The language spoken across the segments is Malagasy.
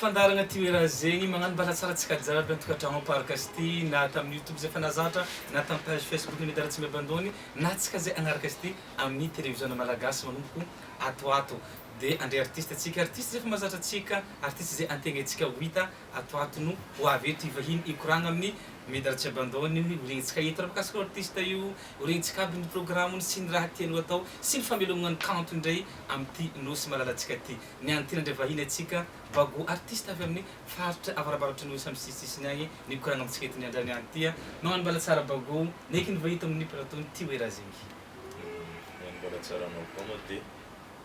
fandaharagna ty hoe raha zegny magnano mbala tsara antsika jiaby an-tokantragno amparaka azy ty na tamin'ny youtube zay efa nahazatra na tamin'ny page facebook ny Meda Ratsimiabandony na antsika zay agnaraka azy ty amin'ny televiziona malagasy manomboko ato ato de andre artiste antsika artiste zay efa mahazatra antsika artiste zay antegnaintsika ho hita ato ato no ho avy eto hivahiny hikoragna amin'ny Meda Ratsiabandony ho regnintsika eto raha mikasika io artiste io ho regnintsika aby ny programony sy ny raha tiany ho atao sy ny famelomagna ny kanto indray amin'ity nosy malalantsika ty. Ny an'ity nandray vahiny antsika, Bago, artiste avy amin'ny faritra avarabaratry ny nosy amin'ny sisisisiny agny, ny mikoragna amintsika eto ny andrany any ity. Magnano mbala tsara Bago, neky ny vahiny tamin'ny plateau ny Ty Wera zegny. Magnano mbola tsara anao koa moa dia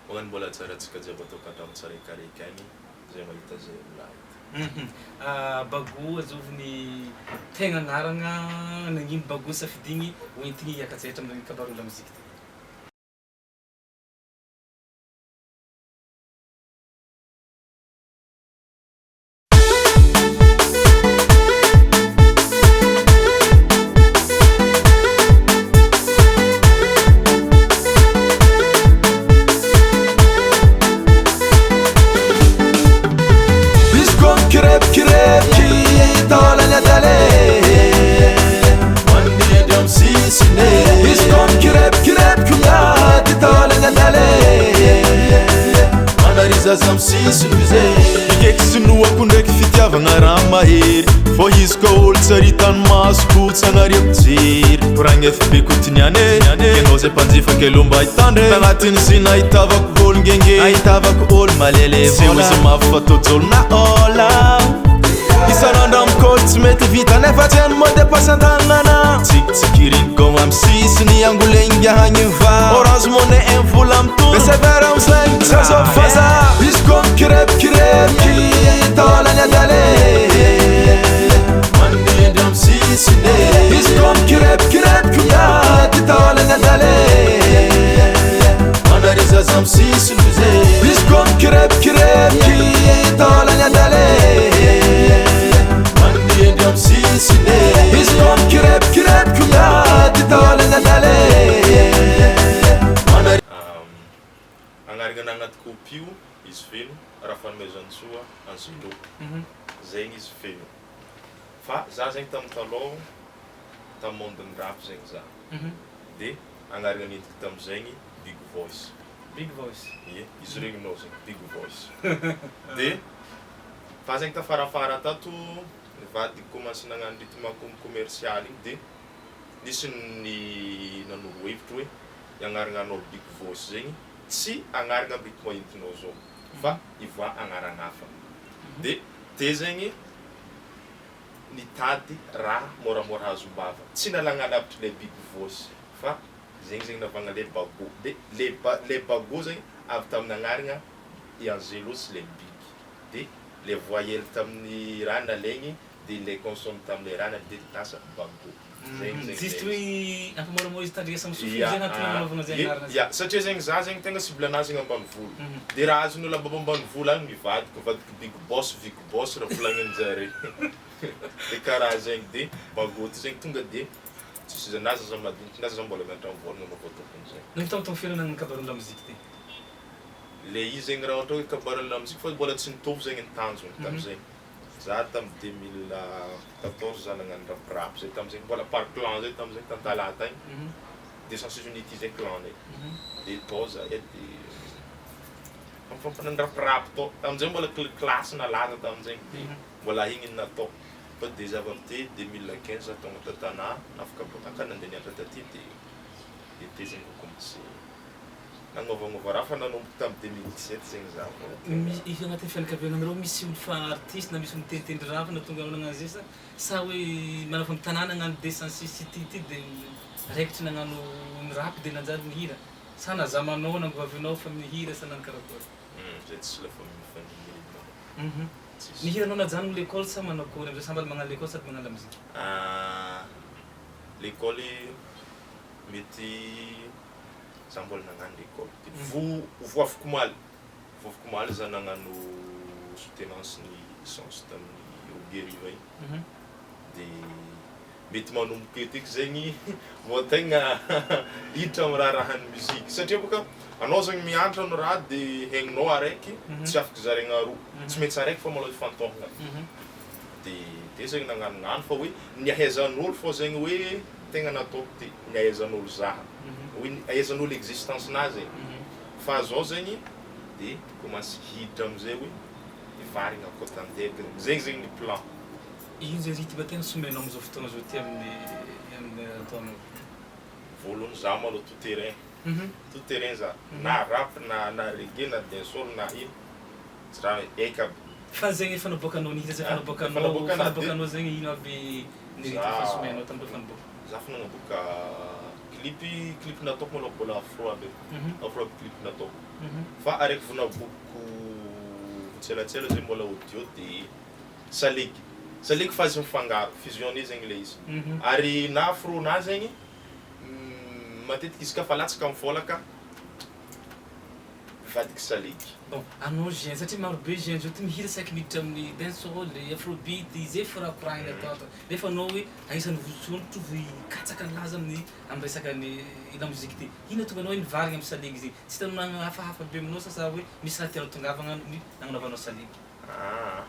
magnano mbola tsara antsika jiaby ato an-kandrano tsaraikaraiky agny zay mahita zay milahita. Bago, azovy ny tegna agnaragna, nagnino Bago safidigny hoentigny hiakatsehatra amin'ny kabaroa lamoziky ty? Izy koa mikirepokirepky taolany adala e Manindry amin'ny sisiny e Izy koa mikirepokirepky miady taolany adala e Manary zaza amin'ny sisiny izy e Ekeko sy inoako ndraiky fitiavagna raha mahery Fô izy koa olo tsy aritany masoko tsy agnariako jery Koragna FB kotiniany e Ianao zay mpanjifa ke aloha mba hitandre Tagnatin'ny sy nahitavako olo ngenge Ahitavako olo malele Seho izy mafy fa tojolo na ôla Isan'andro amiko olo tsy mety vita nefa tsy hainy mot de passe an-tagnana Tsikitsikiriniko am sisiny angolenga hagny va Orange money un vola mitondra Be sévère amizay tsy azo faza Izy koa mikirepokirepky taolany adala e Manindry am sisiny e Izy koa mikirepokirepky miady taolany adala e Manary zaza am sisiny izy e Izy koa mikirepokirepky taolany adala e Manindry am sisiny e Izy koa mikirepokirepky miady taolany adala e Manary Agnarigna agnaty kaopy io izy feno Rafanomezantsoa Angelo zegny izy feno fa za zegny tam talôha tam monde ny rap zegny za de agnarana nentiko tamizegny big voice Big voice. Ie, izy regninao zegny big voice de fa zegny tafarafara tato nivadiky commence nagnano rythme com- commercial igny de nisy ny nanoro hevitry hoe ny agnaragnanao big voice zegny tsy agnarana am rythme entinao zao fa ivoaha agnarana hafa de de zegny nitady raha môramôra azom-bava tsy nalagna lavitry le big voice fa zegny zegny navagna le bago de le ba- le bago zegny avy tamin'ny agnarana i Angelo sy le big de le voyelle tamin'ny raha nalaigny de le consonne tamle raha de lasa bago zegny zegny Juste le izy. hoe ampamoramora izy tandrignesa sofiny Ya, zegny antony agnanaovana zay ye, agnarana ya, zay. satria zegny za zegny tegna cible anazy zegny ambanivolo de raha azon'olo aby ambanivolo agny mivadika mivadiky big boss big boss raha volagnin-jare de karaha zegny de bago ty zegny tonga de tsisy na zaza madiniky na zaza mbola mianatra mivôlagna no voatokony zegny. Nagnino tamin'ny firy nagnano kabarin'ny lamoziky ty? Le izy zegny raha ohatra hoe kabarin'ny lamoziky fa mbola tsy nitovy zegny ny tanjony tamizegny. Za tam 2014 za nagnano rap rap zay tamizegny mbola par clan zay tamizegny tam Talata igny 206 unity zay clan-nay de tao zahay de mifampifagnano rap rap tao tamizay mbola cl- classe nalaza tamizegny de mbola igny no natao fa de za avy avy teo 2015 za tonga ta Tanà nafaka baka nandeha nianatra taty de de teo zegny vao commencé Nagnovagnova raha fa nanomboka tam 2017 zegny za vao tegna. Misy izy agnatin'ny fianakaviananareo misy olo fa artiste na misy olo miteniteny raha fa nahatonga anao nagnano zay sa sa hoe manao fa tanàna nagnano 206 ity ity de raikitra nagnano nirapy de nanjary nihira sa nazamanao nangovavinao fa mihira sa nagnano karakory? Zay tsisy la famille mifanimba tsisy. Mihira anao najanogno l'école sa manao akory amizay sa mbola magnano l'école sady magnano lamoziky? L'école mety Za mbola nagnano l'école de vo vo afakomaly vo afakomaly za nagnano soutenance ny licence tamin'ny Robieriva igny de Mety manomboka eto eky zegny vao tegna hiditra amin'ny raharahan'ny musique satria boka anao zegny mianatra ny raha de haigninao araiky tsy afaka zaraigna roa, tsy maintsy araiky fô malôha ifantohagna. De de zegny nagnanognano fa hoe ny ahaizan'olo fô zegny hoe tegna nataoko ty, ny ahaizan'olo za, hoe ny ahaizan'olo existence-nahy zegny. Fa zao zegny de commence hiditra amizay hoe hivarigna akao tanteraka, zegny zegny ny plan. Ino zay rythme tena somenao amizao fotoagna zao ty amin'ny amin'ny ataonao? Voalohany za malôha tout terrain, tout terrain za, na rap na na reggae na dancehall na ino, tsy raha haiko aby. Fa zegny efa naboakanao ny hira zay efa naboakanao, efa naboakanao zegny ino aby ny rythme efa somenao tamindreo efa niboaka? Za efa nagnaboaka clip, clip nataoko malôha mbola afro aby e, afro aby clip nataoko, fa araiky vao naboakako tsielatsiela zay mbola audio de salegy, salegy fa azy mifangaro, fusionner zegny le izy, ary na afro na zegny matetiky izy ka fa latsaka am fôlaka mivadiky salegy. Bon, anao jeune satria maro be jeune zao ty mihira saiky miditra amin'ny dancehall, afrobeat, zay fo raha koragnina atao ato, nefa anao hoe agnisan'ny votsonotro vo hikatsaka ny laza amin'ny amin'ny resaka ny lamozika ty, ino nahatonga anao hoe nivarigna amin'ny salegy zegny, tsy hitanao nagnano hafahafa be aminao sa sa hoe misy raha tianao tongavagna ny nagnanaovanao salegy? Aa,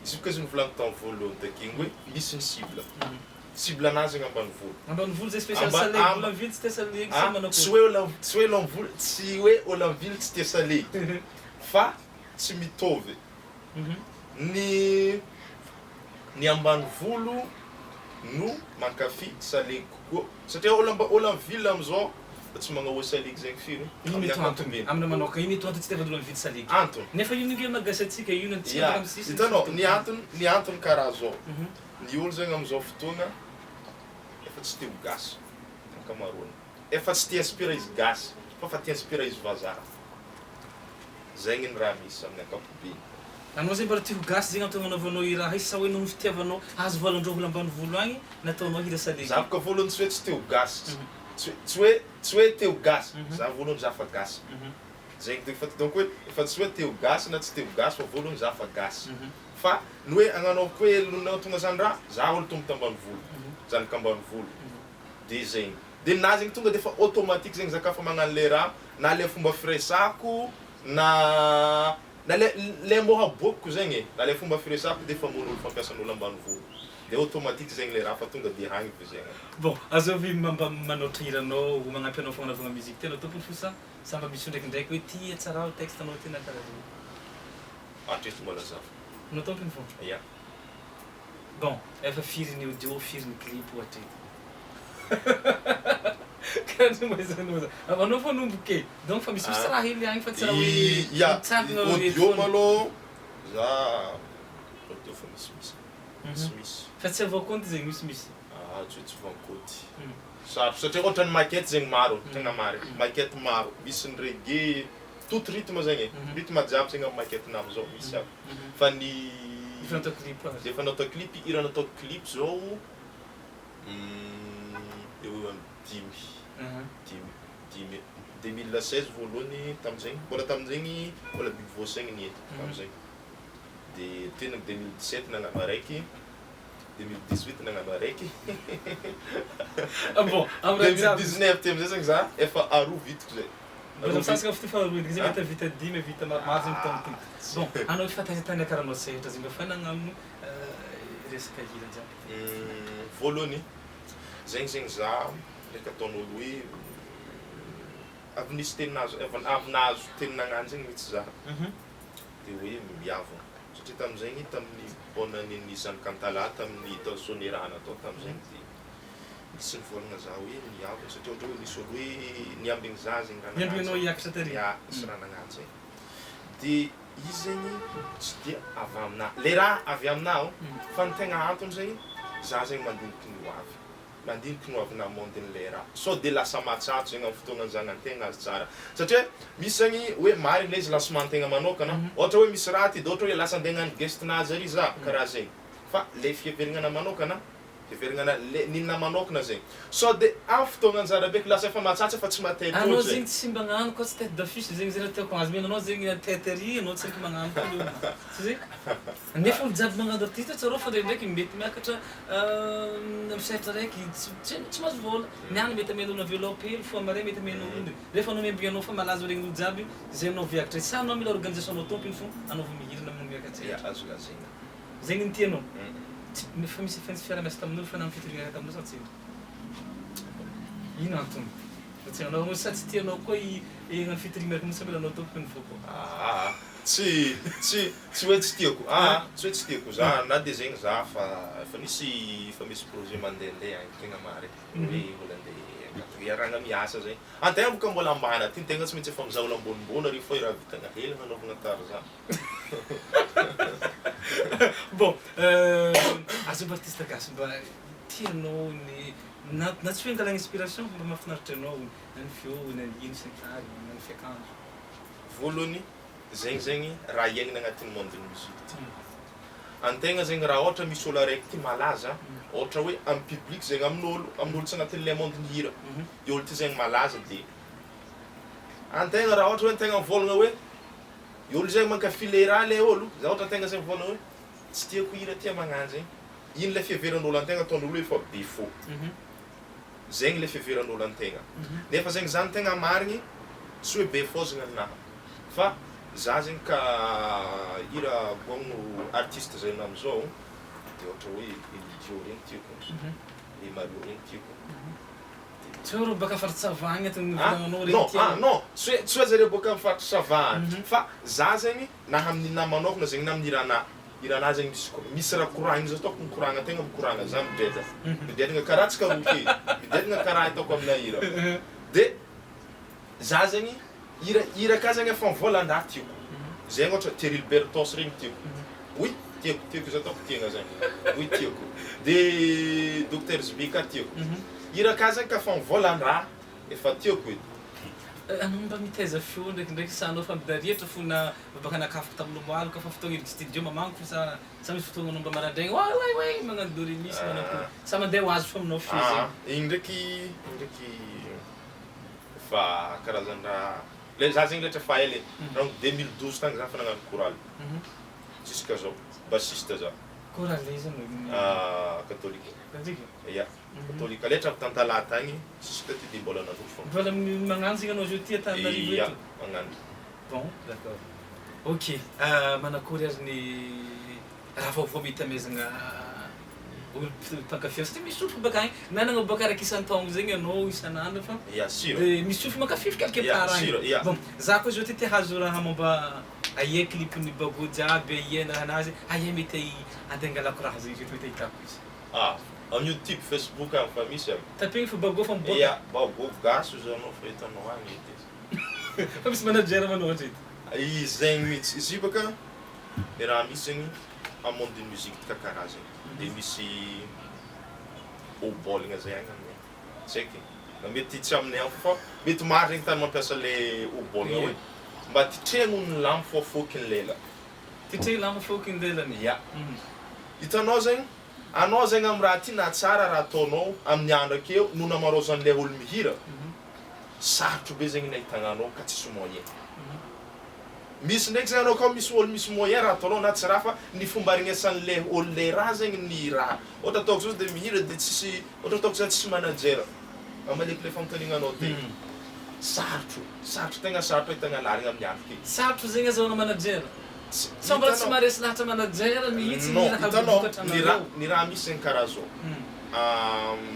izy io kay novolaniko tamin'ny voalohany takeo igny hoe misy ny cible, cible anazy zegny ambanivolo. Ambanivolo zay spécial salegy, olo am ville tsy tia salegy sa manao Tsy hoe olo tsy hoe olo am vola tsy hoe olo am ville tsy tia salegy fa tsy mitovy ny ny ambanivolo no mankafy salegy kokoa satria olo amba olo am ville amizao tsy magnahoa salegy zegny firy Ino amin'ny mety ho antony? ankapobeny. Aminao manokana, ino mety ho antony tsy itiavan'olo am ville salegy? Antony. Nefa io nge maha gasy antsika, io no antsika Ya, baka am sisiny hitanao tsy ny mitovy. antony ny antony karaha zao, ny olo zegny amizao fotoagna efa tsy te ho gasy ankamaroany, efa tsy te inspire izy gasy fa fa te inspire izy vazaha, zegny ny raha misy amin'ny ankapobeny. Anao zegny mbola te ho gasy zegny antony agnanaovanao i raha i sa hoe noho ny fitiavanao azo valan-drô olo ambanivolo agny nataonao hira salegy? Za boka voalohany tsy hoe tsy te ho gasy, tsy tsy hoe tsy hoe te ho gasy, za voalohany za fa gasy, zegny de efa donc hoe efa tsy hoe te ho gasy na tsy te ho gasy fa voalohany za fa gasy, Fa ny hoe agnanaovako hoe lona tonga zany raha, za olo tompo tambanivolo, zanaka ambanivolo, de zegny. De na zegny tonga de efa automatique zegny za ka fa magnano le raha, na le fomba firesako, na na le le mot aboakiko zegny e, na le fomba firesako de efa mot-n'olo fampiasan'olo ambanivolo. De automatique zegny le raha fa tonga de agny fo zegny. Bon, azovy mba manoatra hiranao magnampy anao fagnanaovagna musique ty anao tompony fo sa sa mba misy ndraikindraiky hoe ty atsarao texte anao ty na karaha zegny? Hatreto mbola za fo. No tompony fo? Ya. Bon, efa firy ny audio, firy ny clip hatreto? Kandry mahaizanao za. Anao fa nomboka e. Donc fa misimisy raha hely agny fa tsy raha hoe Ya, mitsangana audio foana. malôha za audio fa misimisy. Misimisy. Fa tsy avoakaonty zegny misimisy. Ah, tsy hoe tsy voankaonty. Sarotro satria ohatran'ny maquette zegny maro, tegna marigny. Maquette maro, misy ny reggae, Tout rythme zegny e, rythme jiaby zegny amin'ny maquette-na amizao misy aby fa ny Efa natao clip aza. Efa natao clip, hira natao clip zao eo ho eo amin'ny dimy, dimy, dimy eo, 2016 voalohany tamin'izegny, mbola tamin'izegny mbola Big Voice igny niely tamin'izegny, de tena 2017 nagnano araiky, 2018 nagnano araiky, Ah bon, amin'ny raha jiaby. 2019 ty amizay zegny za efa aroa vitako zay. Mbola misasaka fitia faharoa eky zay mety vita dimy vita maromaro zegny taogno ty. Bon, anao efa taiza tany niakaranao sehatra zegny mba fa nagnano resaka hira jiaby ty. Voalohany, zegny zegny za ndraiky ataon'olo hoe avy nisy teny nahazo avy nahazo teny nagnano zegny mihitsy za de hoe miavogna satria tamizegny tamin'ny bonne année ny zanak'Antalaha tamin'ny tao Soanierana tao tamizegny de Nisy nivolagna za hoe niavona satria ohatra hoe nisy olo hoe niambigny za zegny raha Niambigny nagnano anao hiakatra tary? Ya, nisy raha nagnano zay. De izy zegny tsy dia avy aminah, le raha avy aminah ao, fa ny tegna antony zegny, za zegny mandiniky ny ho avy, mandiniky ny ho avinah monde-n'le raha, sao de lasa matsatso zegny amin'ny fotoagna anjagnantegna azy tsara, satria misy zegny hoe marigny le izy lancement-ntegna manokana, ohatra hoe misy raha ty de ohatra hoe lasa andeha hagnano guest-nazy ary za, karaha zegny, fa le fiheveregnana manokana. Fiheveragna ana le nina manokana zegny. Sao de am fotoagna anjara beky lasa efa matsatsa fa tsy mahatety olo Anao zegny. zegny tsy magnano koa tsy tête d'affiche zegny zay raha tiako azo mena anao zegny en tête ary anao tsy raiky magnano koa olo tsy zay? Nefa olo jiaby magnano artiste tsaroa fa ndraindraiky mety miakatra am sehatra raiky tsy tsy tsy mahazo vôla, niany mety amen'olo enveloppe hely fo amaray mety amen'olo refa anao miambigny anao fa malaza regnin'olo jiaby zay anao viakatra sa anao mila organisation anao tompony fo anao vao mihirana aminao miakatra Ya azo lazaina. Zegny ny tianao? Tsy efa misy efa nisy fiarahamiasa tamin'olo fa na fitoriana niaraka tamin'olo sa tsia? Ino antony? Fa tsy anao sa tsy tianao koa i hagnano fitoriana miaraka amin'olo sa mila anao tompony fô koa? Aa tsy tsy tsy hoe tsy tiako aa tsy hoe tsy tiako za na de zegny za fa efa nisy efa misy projet mandehandeha agny tegna marigny hoe mbola andeha angataka iarahagna miasa zegny antegna boka mbola ambany aty tegna tsy maintsy efa mizaha olo ambonimbony ary fô i raha vitagna hely agnanaovagna tarzan. Bon, aza mba artiste gasy mba tianao ny na na tsy hoe angalana inspiration fa mba mahafinaritra anao na ny feo na ny ino sy ny tariny na ny fiakanjo. Voalohany, zegny zegny raha iainana agnatin'ny monde-n'ny musique ty. Antegna zegny raha ôhatra misy ôlo araiky ty malaza, ôhatra hoe amin'ny public zegny amin'ôlo, amin'ôlo tsy agnatin'le monde-n'ny hira, i ôlo ty zegny malaza de antegna raha ôhatra hoe antegna mivôlagna hoe I olo zay mankafy le raha le olo, za ohatra tegna zay mivôlagna hoe tsy tiako hira tia magnano zegny, iny le fiheveran'olo antegna ataon'olo hoe efa be fô, zegny le fiheveran'olo antegna, nefa zegny zany tegna marigny tsy hoe be fô zegny aminaha fa za zegny ka hira gôgno artiste zay amizao de ohatra hoe Elidiot regny tiako, Emmanuel regny tiako. Tsy hoe reo baka faritra Sava agny ato nivolagnanao regny Non, tianao. ah non, tsy hoe tsy hoe zareo boaka amin'ny faritra Sava agny fa za zegny na amin'ny naha manokana zegny na amin'ny hiranà, hiranà zegny misy ko- misy raha koragnina zao ataoko mikoragna tegna mikoragna za midredra, midredagna karaha tsy karaoke, midredagna karaha ataoko aminà hira. De za zegny hira hira ka zegny efa mivôlan-draha tiako, zegny ohatra Thierry Berthos regny tiako, oui tiako tiako izy ataoko tiagna zegny, oui tiako, de Docteur JB ka tiako. Iraka zegny ka fa mivôlan-draha efa tiako edy. Anao mba mitaiza feo ndraikindraiky sa anao fa midariatra fo na mba baka nakafiko tamin'ny omaly ka fa fotoagna hiditra studio mamango fo sa sa misy fotoagna anao mba maraindraigny oay oay oay magnano do re mi sy manao akory sa mandeha ho azy fo aminao feo zegny. Igny ndraiky igny ndraiky efa karazan-draha le za zegny letra efa ela e, donc 2012 tagny za efa nagnano chorale jusqu'à zao, bassiste za. Chorale iza no. Katôlika. Katôlika? Ya. Katolika letra avy tantalata agny tsisy taty de mbola nandroso fogna. Mbola magnano zegny anao zao ty Antananarivo Ya, eto? magnano. Bon, d'accord. Ok, manakory ary ny raha vaovao mety amezagna olo mpankafy satria misy olo baka agny nanagna baka araka isan-taogno zegny anao isan'andro fa Ya, sûr. de misy olo mankafy quelque Ya, part agny. sûr, ya. Bon, za koa zao ty te hahazo raha momba aia clip-n'i Bago jiaby, aia ny rahanazy, aia mety andeha angalako raha zegny, mety ahitako izy. Ah, am youtube, facebook agny fa misy aby. Tapegny fa bago fa miboaka. Ya, bago gasy ozy anao fa hitanao agny edy izy. Fa misy manager manao hatreto. Izy zegny mitsy, izy io baka ny raha misy zegny am monde de musique ty karaha zegny de misy ohabolagna zay agny aminay tsy haiko e, na mety tsy aminay agny fô fa mety maro zegny tany mampiasa le ohabolagna hoe mba titrehagno ny lamo fô fôky ny lela. Titrehigny lamo fôky ny lelany. Ya, hitanao zegny Anao zegny am raha ty na tsara raha ataonao amin'ny andro akeo no namarôzan'ilay olo mihira, sarotro be zegny ny ahitagna anao ka tsisy moyen. Misy ndraiky zegny anao kao misy olo misy moyen raha ataonao na tsy raha fa ny fomba aregnesan'ilay olo le raha zegny ny raha. Ohatra ataoko zao de mihira de tsisy ohatra ataoko za tsisy manager, amaliako le fanontaniagnanao ty, sarotro, sarotro tegna sarotro ahitagna lalagna amin'ny andro ke. Sarotro zegny azahoagna manager. Tsy Sao mbola tsy hitanao. maharesy lahatra manager mihitsy ny Non, raha hitanao, vokatra ny raha anareo. ny raha misy zegny karaha zao,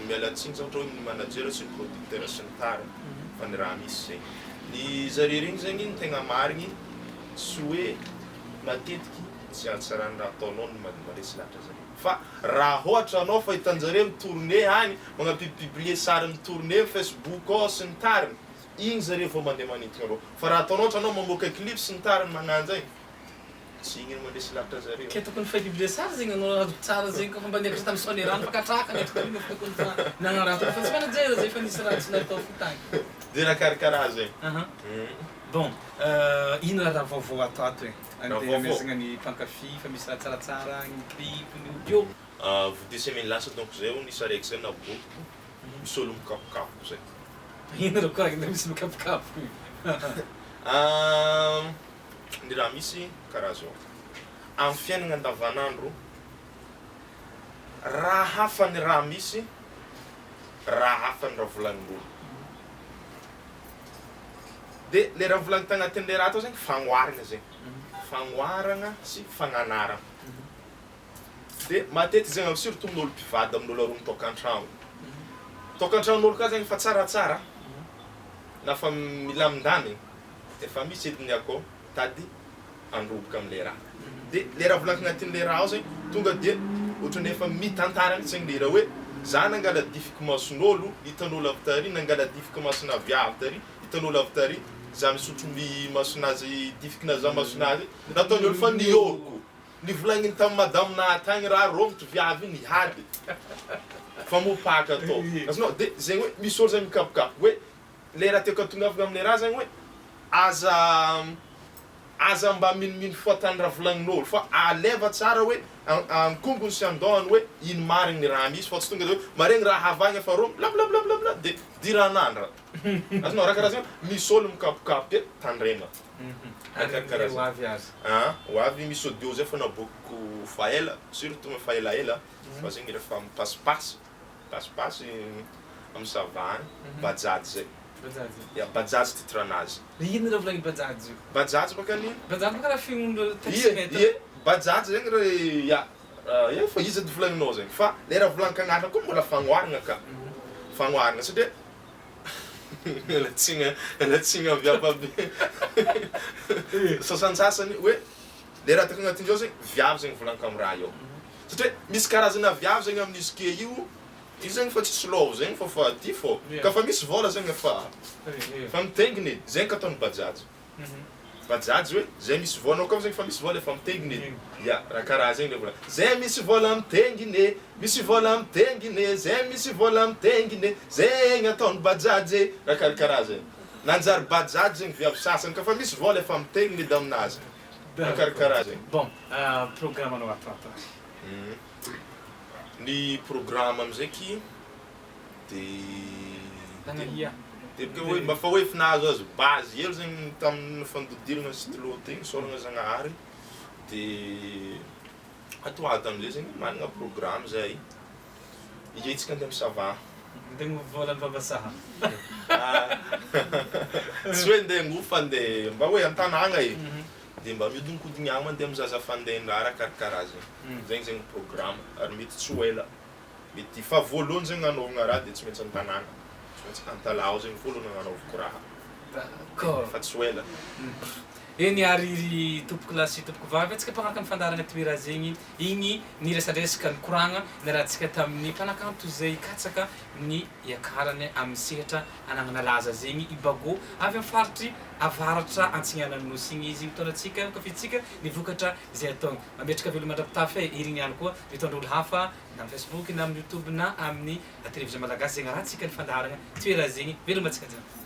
miala tsiny za ohatra hoe ny manager sy ny producteur sy ny tariny, fa ny raha misy zegny, ny zare regny zegny ny tegna marigny tsy hoe matetiky tsy hatsaran'ny raha ataonao no maharesy lahatra zare, fa raha ohatra anao fa hitan-jare mi-tourner agny, magnapiblipublier sary mi-tourner am facebook ao sy ny tariny, Igny zareo vao mandeha manintona rô. Fa raha ataonao ohatra anao mamoaka clip sy ny tariny magnano zay, tsy igny no mandresy lahatra zareo. Ke tokony fa publier sary zegny anao azoko tsara zegny koa fa mba niakatra tam soanierana fa katraka niakatra taminy fa tokony fa nagnano raha fa tsy manager zay fa nisy raha tsy natao fo tagny. De raha karakaraha zegny. Aha. Bon, ino raha vaovao ato ato e? Raha Andeha vaovao? amezagna ny mpankafy fa misy raha tsaratsara ny clip, ny audio. Vao 2 semaines lasa donc zay nisy araiky zay naboakiko, misy olo mikapokapoko zay. Ino rô koragnina misy mikapokapoko io? Ny raha misy karaha zao, amin'ny fiainana andavanandro, raha hafa ny raha misy, raha hafa ny raha volagnin'olo. De le raha volagny tagnatin'le raha tao zegny fagnoharana zegny, fagnoharana sy fagnanarana. De matetiky zegny surtout amin'olo mpivady, amin'olo aroa mitokantragno, tokantranon'olo koa zegny efa tsaratsara na fa milamindamigny, efa misy edy ny akao tady handroboka am'le raha. De le raha volagniko agnatin'le raha ao zegny tonga de ohatran'ny efa mitantara mihitsy zegny le raha hoe za nangala difiky mason'ôlo, hitan'ôlo avy tary, nangala difiky masona viavy tary, hitan'ôlo avy tary, za misotro ny masonazy, difikinazy masonazy, nataon'ny olo fa niôriko. Nivolagniny tamin'ny madame-nahy tagny raha romotry viavy iny nihady fa mopaka atao. Azonao? De zegny hoe misy olo zegny mikapokapoka hoe le raha tiako atongavana amle raha zegny hoe aza aza mba minomino fahatany raha volagnin'olo fa aleva tsara hoe an-kongony sy an-dohany hoe ino marigny ny raha misy fa tsy tonga de hoe maregny raha havagna fa romotry blablabla de diran'andra. Azonao? Raha karaha zegny misy olo mikapokapoka e, tandrema. Ary ho avy aza. Ho avy misy audio zay fa naboakiko fa ela, surtout fa elaela fa zegny rehefa mipasipasy, mipasipasy amy sava agny, bajaj zay. Bajaj. Ya, bajaj titre anazy. Ino raha volagny bajaj io? Bajaj bakany. Bajaj baka raha fihainon'olo taximètre. Ie, bajaj zegny re ya, ie fa izy edy volagninao zegny fa le raha volagniko agnarana koa mbola fagnoharagna ka, fagnoharagna satria Miala tsiny avy aby sasantsasany hoe le raha hitako agnatin'izao zegny viavy zegny volagniko amy raha io satria misy karazana viavy zegny amin'izy ke io, io zegny fa tsisy lôha zegny fa fa ty fô ka fa misy vôla zegny efa efa mitaingina edy zegny ka ataon'ny bajaj. Bajaj hoe zay misy vôla anao koa zegny fa misy vôla efa mitengina e, ya raha karaha zegny le volagny, zay misy vôla mitengina e, misy vôla mitengina e, zay misy vôla mitengina e, zegny ataon'ny bajaj e, raha karakaraha zegny, nanjary bajaj zegny viavy sasany ka fa misy vôla efa mitengina edy aminazy, raha karakaraha zegny. Bon, programme anao ato ato ary. Ny programme amizay ky de Nagnaia. De hoe mba fa hoe efa nahazoazo base hely zegny tamin'ny fandodirana stylo tegny, isaoragna Zagnahary, de ato ato amizay zegny managna programme zahay ihetsika andeha misava. Andeha hagnovo vôla ny vavasaha. Tsy hoe andeha hagnovo fa andeha mba hoe an-tanàgna e, de mba miodinkodigny agny mandeha mizaha zafandehandraha raha karakaraha zegny, zegny zegny programme ary mety tsy ho ela. Mety fa voalohany zegny agnanaovagna raha de tsy maintsy an-tanàna, tsy maintsy Antalaha zegny voalohany agnanaovako raha. D'accord. Fa tsy ho ela. Eny ary ry tompoko lahy sy tompoko vavy, antsika mpanaraka ny fandaharana Toera zegny, igny ny resadresaka nikoragna niarahantsika tamin'ny mpanakanto izay hikatsaka ny hiakarany amin'ny sehatra anagnana laza zegny i Bago avy amin'ny faritry avaratra antsignanan'ny Nosy igny izy mitaona antsika ankafidintsika ny vokatra izay ataony. Mametraka veloma mandra-pitafy e, irigny ihany koa mitondra olo hafa na amin'ny Facebook na amin'ny YouTube na amin'ny television malagasy zegny arahantsika ny fandaharagna Toera zegny, veloma antsika jiaby.